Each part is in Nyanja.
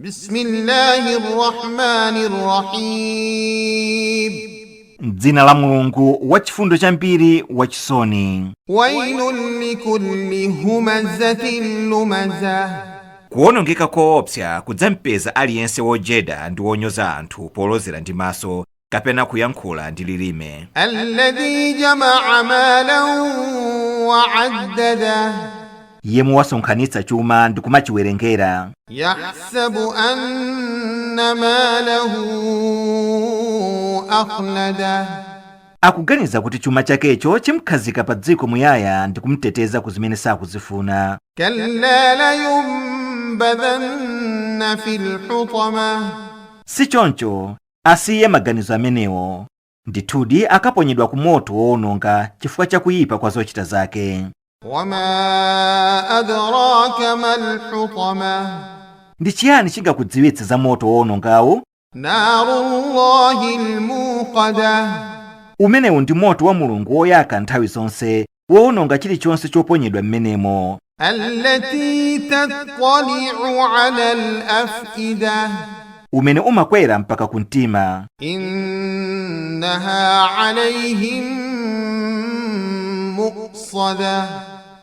بسم الله الرحمن الرحيم. M'dzina la Mulungu wachifundo chambiri, wachisoni. ويل لكل همزة لمزة. Kuwonongeka koopsa kudzampeza aliyense wojeda ndi wonyoza anthu polozera ndi maso kapena kuyankhula ndi lilime. الذي جمع مالا وعدده. Yemwe wasonkhanitsa chuma ndi kumachiwerengera. يحسب أن ماله أخلده. Akuganiza kuti chuma chakecho chimkhazika pa dziko muyaya ndi kumteteza ku zimene sakuzifuna. كلا لينبذن في الحطمة. Si choncho, asiye maganizo amenewo. Ndithudi akaponyedwa ku moto woononga chifukwa cha kuyipa kwa zochita zake. وما أدراك ما الحطمة. Ndi chiyani chingakudziwitse za moto woonongawu? نار الله الموقدة. Umenewu ndi moto wa Mulungu woyaka nthawi zonse, woononga chilichonse choponyedwa m'menemo. التي تطلع على الأفئدة. Umene umakwera mpaka ku mtima. إنها عليهم مؤصدة.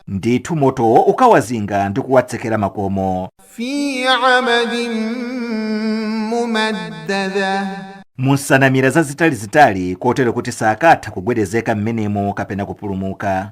Ndithu motowo ukawazinga ndi kuwatsekera makomo. في عمد ممددة. Munsanamira zazitalizitali kotero kuti sakatha kugwedezeka m'menemo kapena kupulumuka.